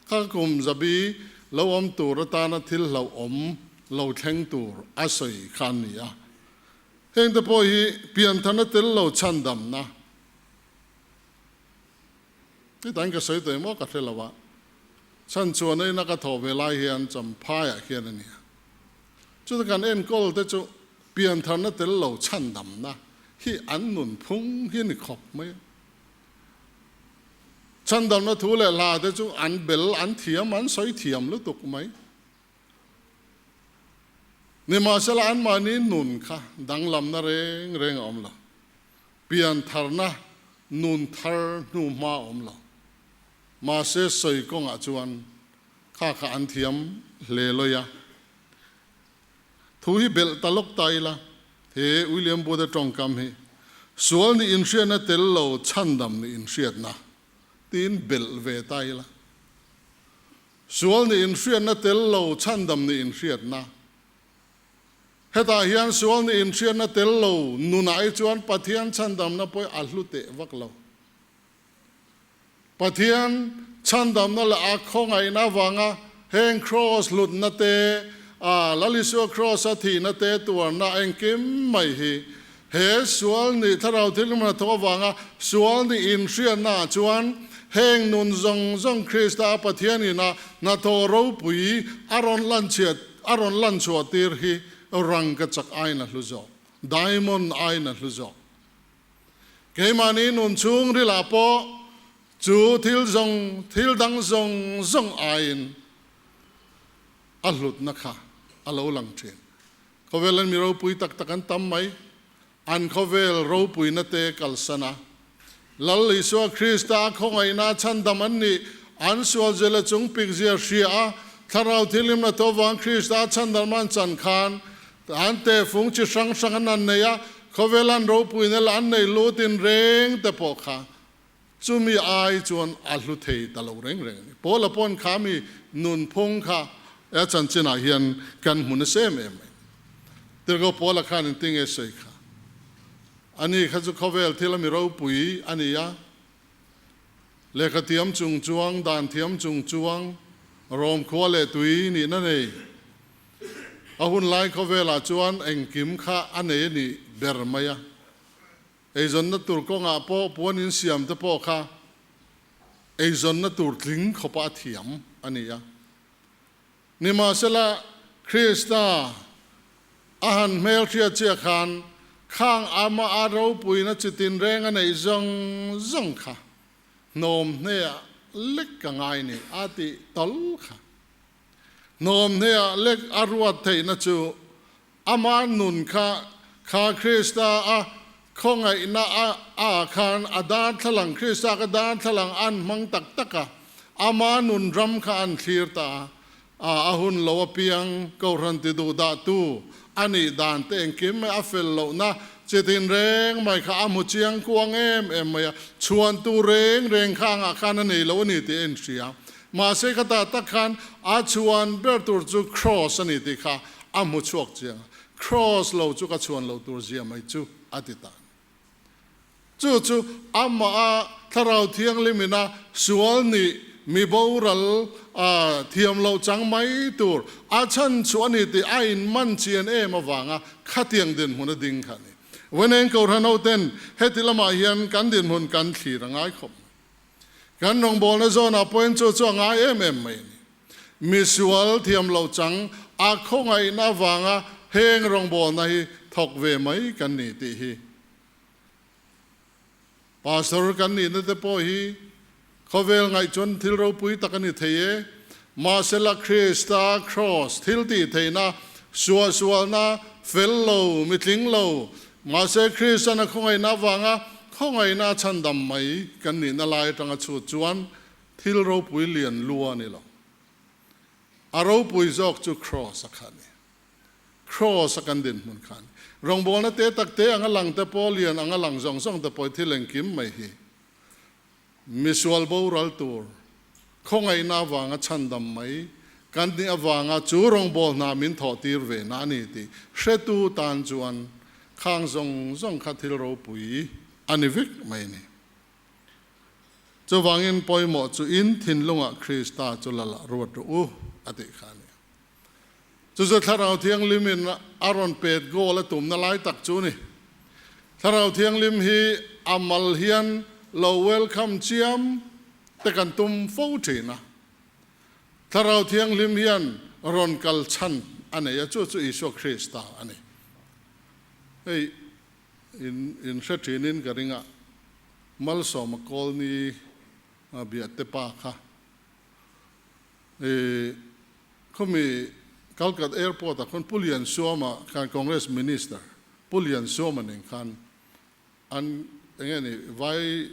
Kha kum zabi lo awm tur atana thil hlauhawm lo thleng tur a sawi kha an ni a. Hengte pawh hi piantharna tel lo chhandamna Titain ka sawi tawh emaw ka hre lo a, chhan chuan a ina ka thawh ve lai hian Champhaiah khian a ni a. Chuta kan enkawl te chu piantharna tel lo chhandamna hi an nunphung hi a ni khawp mai a. Chhandamna thu leh hla te chu an bel, an thiam, an sawi thiam lutuk mai. Nimahsela anmahni nun kha danglamna reng reng a awm lo. Piantharna nun thar hnu hma a awm lo. Mahse sawi kawngah chuan kha kha an thiam hle lawi a. Thu hi belh ta lawk ta ila, he William Booth-a tawngkam hi sual nih inhriatna tel lo chhandam nih inhriatna tiin belh ve ta ila. Sual nih inhriatna tel lo chhandam nih inhriatna. Hetah hian sual nih inhriatna tel lo nunah hi chuan Pathian chhandamna pawh a hlu teh vak lo. Pathian chhandamna leh a khawngaihna avanga heng kraws hlutna te, a Lal Isua Kraws a thihna te tuarna engkim mai hi he sual nih thlarau thil hnathawh avanga sual nih inhriatna ah chuan heng nun zawng zawng Krista a Pathian ina hnathawh ropui a rawn lanchhiat a rawn lanchhuah tir hi rangka chak aiin a hlu zawk, diamond aiin a hlu zawk. Keimahni nun chhungrilah pawh chu thil zawng thil dang zawng zawng aiin a hlutna kha a lo lang thin. Khawvel an mi ropui tak tak an tam mai. An khawvel ropuina te kalsan a, Lal Isua Krista a khawngaihna a chhandam an nih, an sual zela chung pikzia hria a, Thlarau Thianghlimna tho vang Krista a chhandam an chan khan an tehfung chi hrang hrang an an nei a, khawvel an ropuina lah an nei lutin reng te pawh kha chumi ai chuan a hlu thei ta lo reng reng a ni. Paula pawn kha mi nunphung kha a chanchinah hian kan hmu nasa em em mai. Tirhkoh Paula khan engtin nge sawi kha? Ani kha chu khawvel thil a mi ropui a ni a, lehkha thiam chung chuang, dan thiam chung chuang, rawm khua leh tui nihna nei. A hun lai khawvelah chuan engkim kha a nei a nih ber mai a. Eizawnna tur kawngah pawh puan insiam te pawh kha eizawnna tur tling khawpa a thiam a ni a. Nimahsela, Krista a han hmelhriat chiah khan khang ama a ropuina chi tinreng a neih zawng zawng kha hnawm hneah lek ka ngai ni a tih tawl kha. Hnawm hneah lek a ruat theihna chu Ama nun kha kha Krista a khawngaihna a ah khan a darthlalang, Krista ka darthlalang an hmang tak tak a, ama nun ram kha an thlir ta a, a hun lo apiang Kohhran ti duh dah tu a nih dan te engkim mai a fel lohna chi tin reng mai kha a hmu chiang kuang em em mai a, chhuan tu reng reng kha angah khan a nei lo a ni tih a inhria. Mahse khatah tak khan a chhuan ber tur chu Kraws a ni tih kha a hmu chhuak chiang a, Kraws lo chu ka chhuan lo tur zia mai chu a ti ta a ni. Chu chu amah a Thlarau Thianghlim ina sual nih mi boral a thiam loh chang mai tur a chhan chu a ni tih a inman chian em avanga khatiang dinhmun a ding kha a ni. Vawiin Kohhran hoten heti lamah hian kan dinhmun kan thlir a ngai khawp mai. Kan rawngbawlna zawnah pawhin chu chu a ngai em em mai a ni. Misual thiam lo chang a khawngaihna avanga heng rawngbawlna hi thawk ve mai kan ni tih hi Pastor kan nihna te pawh hi khawvel ngaih chuan thil ropui tak a ni thei e. Mahsela Krista Kraws thil tih theihna, suahsualna, fel lo, mitling lo, mahse Kristan a khawngaihna avanga khawngaihna a chhandam mai kan nihna lai atanga chhut chuan thil ropui lian lu a ni lo. A ropui zawk chu Kraws a kha a ni. Kraws a kan dinhmun kha a ni. Rawngbawlna te tak te anga lang te pawh, lian anga lang zawng zawng te pawh thil engkim mai hi Misual boral tur khawngaihna avanga chhandam mai kan nih avanga chu rawngbâwl hna min thawh tir ve na a ni tih hretu tan chuan khang zawng zawng kha thil ropui a ni vek mai a ni. Chuvangin pawimawh chu in thinlungah Krista chu lal ah ruat rawh u a tih kha a ni. Chu chu Thlarau Thianghlimin a rawn pet goal a tumna lai tak chu ni. Thlarau Thianghlim hi a mal hian lo welcome chiam te kan tum fo thin a. Thlarau Thianghlim hian rawn kal chhan a nei a, chu chu Isua Krista a ni. Hei in in hre thinin ka ring a, Malsawma Kawlni biahte pa kha. I khawmi Kalkat Airport ah khawn Pu Liansuama khan Congress Minister Pu Liansuama nen khan an enge ni vai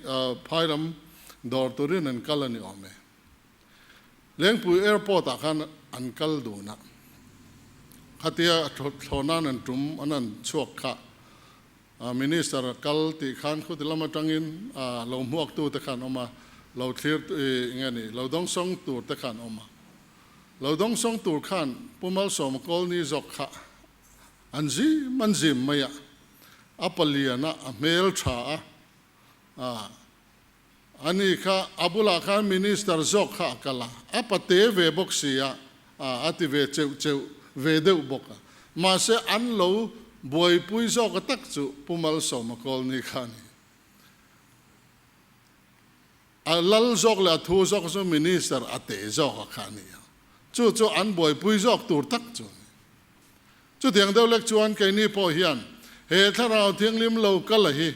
phai lam dawr turin an kal a ni awm e. Lengpui Airport ah khan an kal dun a, khatia thlawhnan an tum an an chhuak kha Minister a kal tih khan khuti lam atangin lo hmuak tu te khan awm a, lo thlir nge ni, lo dawngsawng tur te khan awm a. Lo dawngsawng tur khan Pu Malsawma Kawlni zawk kha an zim an zim mai a, a palian a, a hmel tha a, ani kha a bulah khan Minister zawk kha a kal a, a pate ve bawk si a, a ti ve cheuh cheuh. ve deuh bawk a. Mahse an lo buaipui zawk a tak chu Pu Malsawma Kawlni kha a ni. A lal zawk leh a thu zawk chu Minister a te zawk a kha a ni a. Chu chu an buaipui zawk tur tak chu a ni. Chutiang deuh lek chuan keini pawh hian he Thlarau Thianghlim lo kal a hi,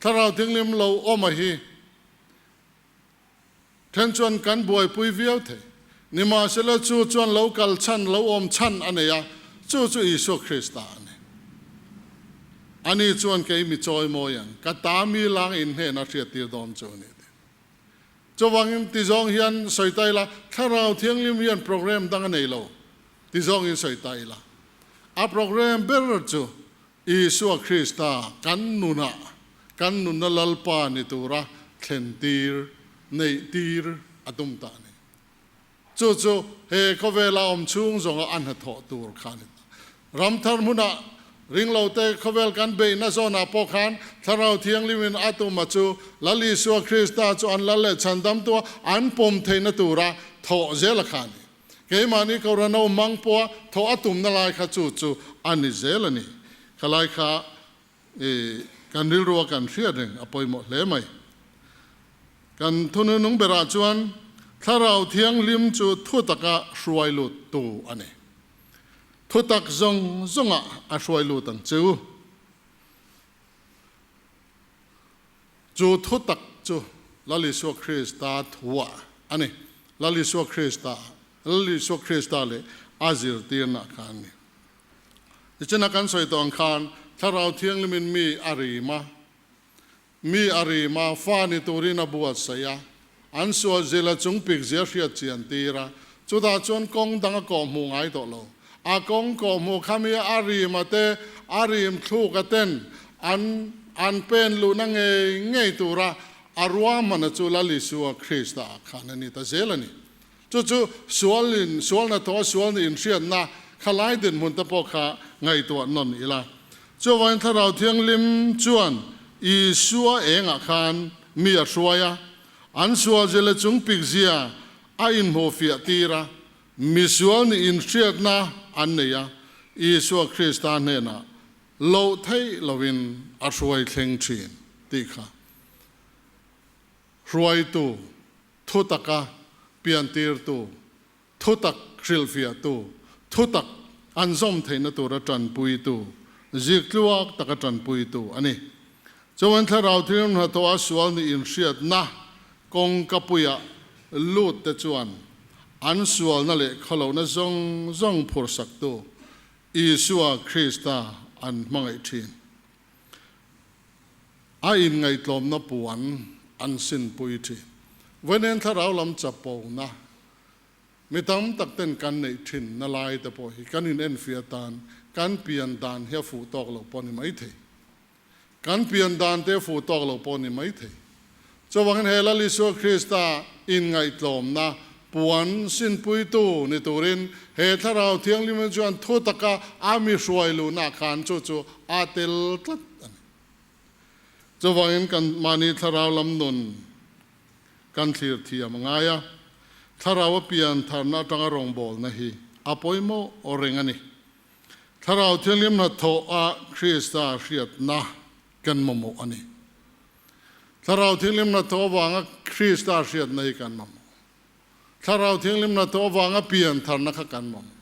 Thlarau Thianghlim lo awm a hi then chuan kan buaipui viau thei. Nimahsela chu chuan lo kal chhan, lo awm chhan a nei a, chu chu Isua Krista a ni. Ani chuan kei mi chawimawi ang, ka ta mi lang in hnena hriattir dawn chu a ni tih. Chuvangin ti zawng hian sawi ta ila, Thlarau Thianghlim hian program dang a nei lo ti zawngin sawi ta ila. A program ber chu Isua Krista kan nunah, kan nunna Lalpa ni tura thlentir, neihtir a tum ta a ni. Chu chu he khawvela awm chhung zawnga a hnathawh tur kha a ni ta. Ramthar hmunah ringlote khawvel kan beihna zawnah pawh khan Thlarau Thianghlimin a tuma chu Lal Isua Krista chu an lal leh chhandamtua an pawm theihna tura thawh zel a kha a ni. Keimahni Kohhran ho mang pawha thawh a tumna lai kha chu chu a ni zel a ni. Khalai kha i kan rilrua kan hriat reng a pawimawh hle mai. Kan thununung berah chuan Thlarau Thianghlim chu thu taka hruai lut tu a ni. Thutak zawng zawngah a hruai lut ang chu. Chu thutak chu Lal Isua Krista thuah a ni. Lal Isua Krista, Lal Isua Krista leh a zirtirna kha a ni. Tichuan kan sawi tawh ang khan Thlarau Thianghlimin mi a rim a, mi a rim a, fa ni turin a buatsaih a, an sual zila chung pik zia hriat chian tir a, chutah chuan kawng dang a kawh hmuh ngai tawh lo. A kawng kawh hmuh kha mi a rim a te, a rim thluk a ten an an pen luhna ngei ngei tura a ruahmana chu Lal Isua Krista ah khan a ni ta zel a ni. Chu chu sualin sualna thaw a sual nih inhriatna khalai dinhmun te pawh kha ngaihtuah nawn ila. Chuvangin Thlarau Thianghlim chuan Isua engah khan mi a hruai a, an sual zile chung pikzia a inhmuhfiah tir a, mi sual nih inhriatna an nei a, Isua Krista hnenah loh theih loin a hruai thleng thin tih kha hruaitu Thutaka piantirtu, thutak hrilhfiahtu, thutak an zawm theihna tura tanpuitu, ziktluak taka tanpuitu a ni. Chuan Thlarau Thianghlim hnathawha sual nih inhriatna kawngkapuia lut te chuan an sualna leh khawlohna zawng zawng phursaktu Isua Krista an hmangaih thin. A inngaihtlawmna puan an sinpui thin. Vawiin thlarau lam chapona mi tam tak ten kan neih thin na lai te pawh hi kan inenfiah tan kan pian dan hi a fuh tawk lo pawh a ni mai thei. Kan pian dan te a fuh tawk lo pawh a ni mai thei. Chuvangin he Lal Isua Krista inngaihtlawmna puan sinpuitu ni turin he Thlarau Thianghlim chuan thu taka a mi hruai luhna khan chu chu a tel tlat a ni. Chuvangin kan mahni thlarau lam nun kan thlir thiam a ngai a, thlarau a pian tharna atanga rawngbawlna hi a pawimawh reng a ni. Thlarau Thianghlim hnathawh a Krista hriatna kan mamawh a ni. Thlarau Thianghlim hnathawh avanga Krista hriatna hi kan mamawh. Thlarau Thianghlim hnathawh avanga pian tharna kha kan mamawh.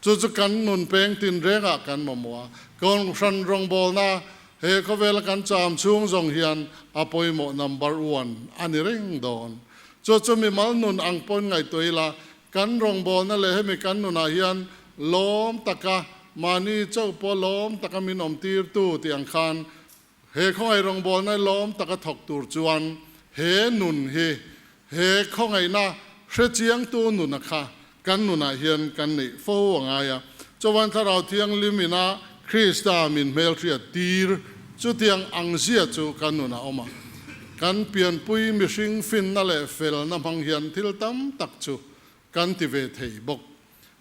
Chu chu kan nun peng tin rengah kan mamawh a, Kohhran rawngbawlna he khawvela kan cham chhung zawng hian a pawimawh number one a ni reng dawn. Chu chu mimal nun ang pawn ngaihtuah ila, kan rawngbawlna leh hemi kan nunah hian lawm taka mahni chauh pawh lawm taka min awmtirtu tih ang khan He khawngaih rawngbawlna lawm taka thawk tur chuan he nun hi he khawngaihna hrechiangtu nuna kha kan nunah hian kan neih fo a ngai a. Chuan Thlarau Thianghlim ina Krista min hmelhriat tir chutiang ang zia chu kan nunah awm a. Kan pianpui mihring finna leh felna hmang hian thil tam tak chu kan ti ve thei bawk.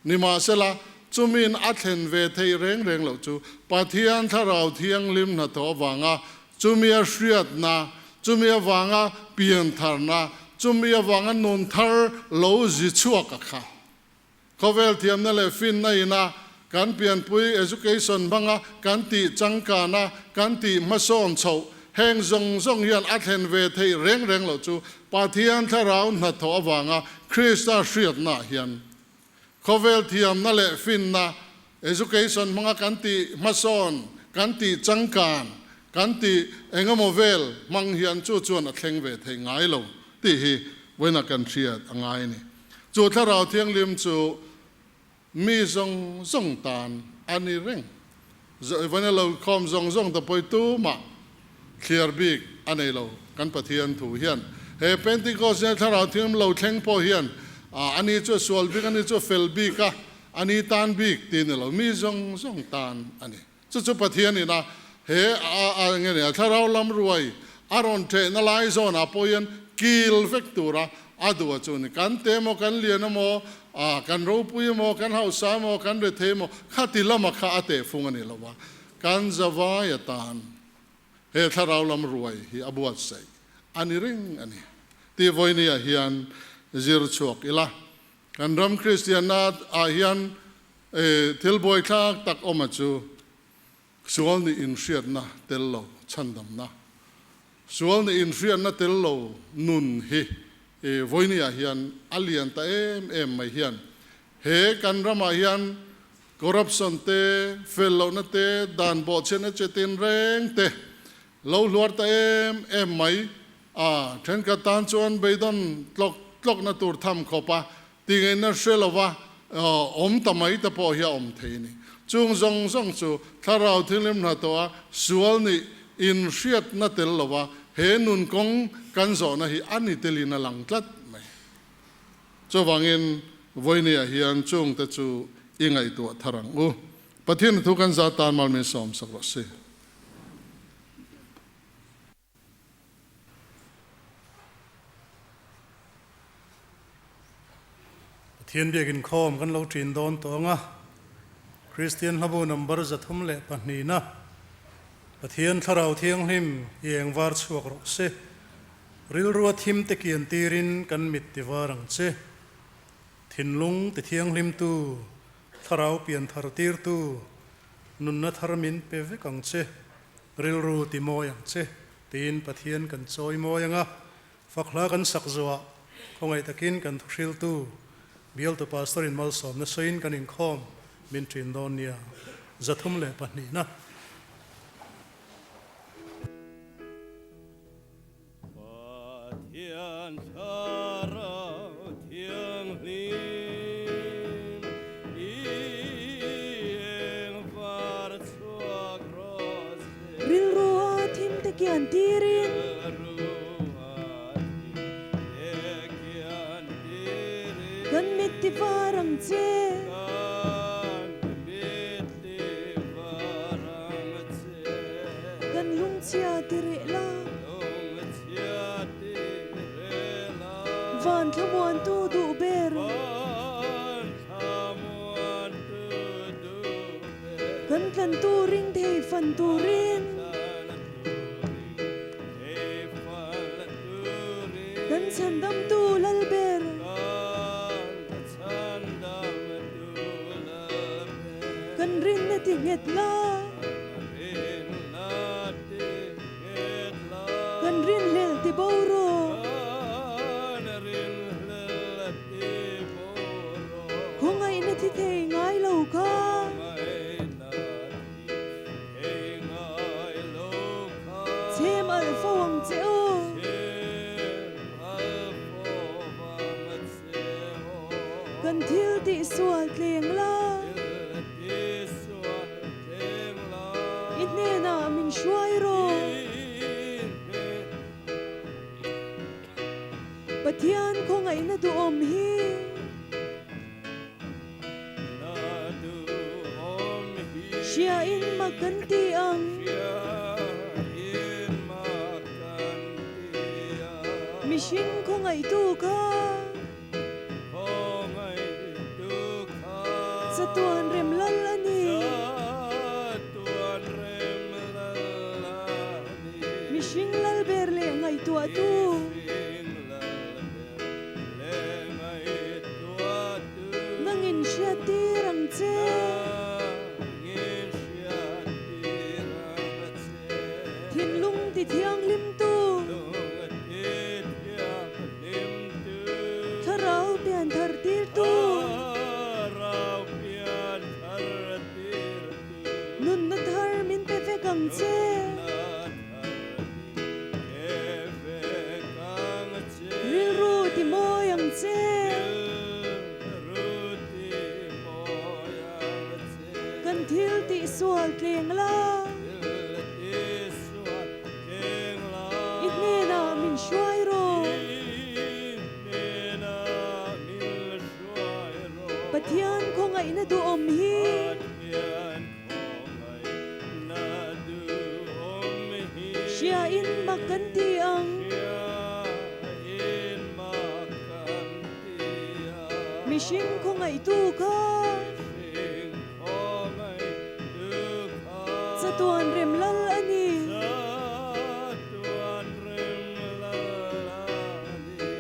Nimahsela, chumiin a thlen ve theih reng reng loh chu Pathian Thlarau Thianghlim hnathawh avanga chumi a hriatna, chumi avanga piantharna, chumi avanga nun thar lo zi chhuak a kha. Khawvel thiamna leh finna ina kan pianpui education hmanga kan tih changkana kan tih hmasawn chhoh heng zawng zawng hian a thlen ve theih reng reng loh chu Pathian thlarau hnathawh avanga Krista hriatnaah hian khawvel thiamna leh finna education hmanga kan tih hmasawn kan tih changkan kan tih engemaw vel hmang hian chu chuan a thleng ve thei ngai lo tih hi vawiinah kan hriat a ngai a ni. Chu thlarau thianghlim chu mi zawng zawng tan a ni reng. Vawiina lo khawm zawng zawng te pawh hi tumah thliar bik a nei lo. Kan Pathian thu hian he Pentecost nia thlarau thianghlim lo thleng pawh hian a ni chu a sual bik, a ni chu a fel bik a, a ni tan bik tih a ni lo. Mi zawng zawng tan a ni. Chu chu Pathian ina he a nge nia thlarau lam ruai a rawn thehna lai zawnah pawh hian kil vek tura a duh a chu ni. Kan te emaw, kan lian emaw, kan ropui emaw, kan hausa emaw, kan rethei emaw khati lama kha a tehfung a ni lo va, kan zavai atan he thlarau lam ruai hi a buatsaih a ni reng a ni tih vawinia hian zir chhuak ila. Kan ram Kristianna ah hian thil buaithlak tak awm a chu sual nih inhriatna tel lo chhandamna, sual nih inhriatna tel lo nun hi vawiini ah hian a lian ta em em mai hian he kan ramah hian corruption te, fel lohna te, dan bawhchhiatna che tinreng te lo hluar ta em em mai A thenkhat tan chuan beidawn tlawk tlawkna tur tham khawp a tingeina hre lova awm ta mai te pawh hi a awm thei a ni. Chung zawng zawng chu thlarau thianghlim hnathawh a sual nih inhriatna tel lova he nun kawng kan zawhna hi a ni telin a lang tlat mai. Chuvangin vawinia hian chungte chu i ngaihtuah thar ang u. Pathian thu kan za tan mal min sawmsak rawh si. Pathian biakin khawm kan lo ṭin dawn tawh ang a, Kristian hlabu number 302 na Pathian Thlarau Thianghlim i eng var chhuak rawh se, rilrua thim te kian tirin kan mit ti var ang che. Thinlung ti thianghlimtu, Thlarau pian thar tirtu, nunna thar min pe vek ang che. Rilru ti mawi ang che, tiin Pathian kan chawi mawi ang a, fak hla kan sak zuah, khawngaih takin kan thuhriltu, bialtu pastor in malsawmna sawiin kan inkhawm min ṭin dawn nia. 302 na. Pathian Thlarau Thianghlim i eng var chhuak rawh se. Rilru a thim te kian tirin. Rilru a thim te kian tirin. Kan mit ti var ang che. Kan mit ti var ang che. Kan lungchhia ti reh la. Van thlamuantu duh ber. Kan tlantu ring thei fan turin. Kan chhandamtu lal ber. Kan rinna ti nghet la. Kan rinhlelh ti bo rawh. Khawngaihna thi thei ngai lo kha. Chhem alh fo ang che aw. Kan thil tih sual tleng la. I hnenah min hruai rawh. Pathian khawngaihna duhawm hi. Hria in mak kan ti ang. Mihring khawngaihtu kha. Chatuan rem lal a ni. Mihring lal ber leh ngaihtuahtu. Nangin. tithianghlimtu. Thlarau pian thar tirtu. Nunna thar min pe vek ang che. Rilru ti mawi ang che. Kan thil tih sual tleng la. I hnenah min hruai rawh. Pathian khawngaihna duhawm hi. Hriain mak kan ti ang. Mihring khawngaihtu kha. Chatuan rem lal a ni.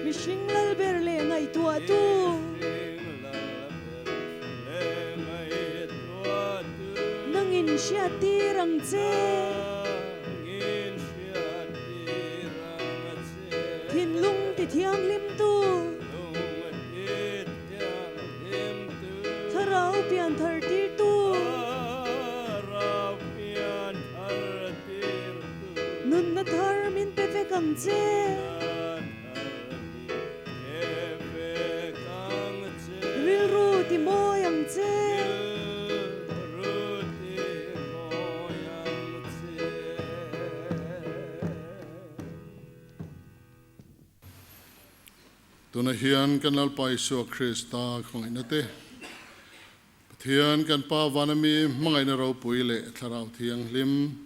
Mihring lal ber leh ngaihtuahtu. Nangin hriattir ang che. Thinlung ti thianghlimtu. Thlarau pian thar tirtu. Nunna thar min pe vek ang che. Rilru ti mawi ang che. Tuna hian kan Lalpa Isua Krista khawngaihna te, Pathian kan Pa vana mi hmangaihna ropui leh Thlarau Thianghlim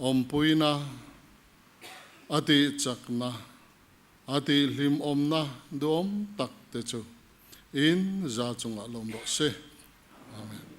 awmpuina a tih chakna, a tih hlimawmna duhawm tak te chu in za chungah lawm rawh se. Amen.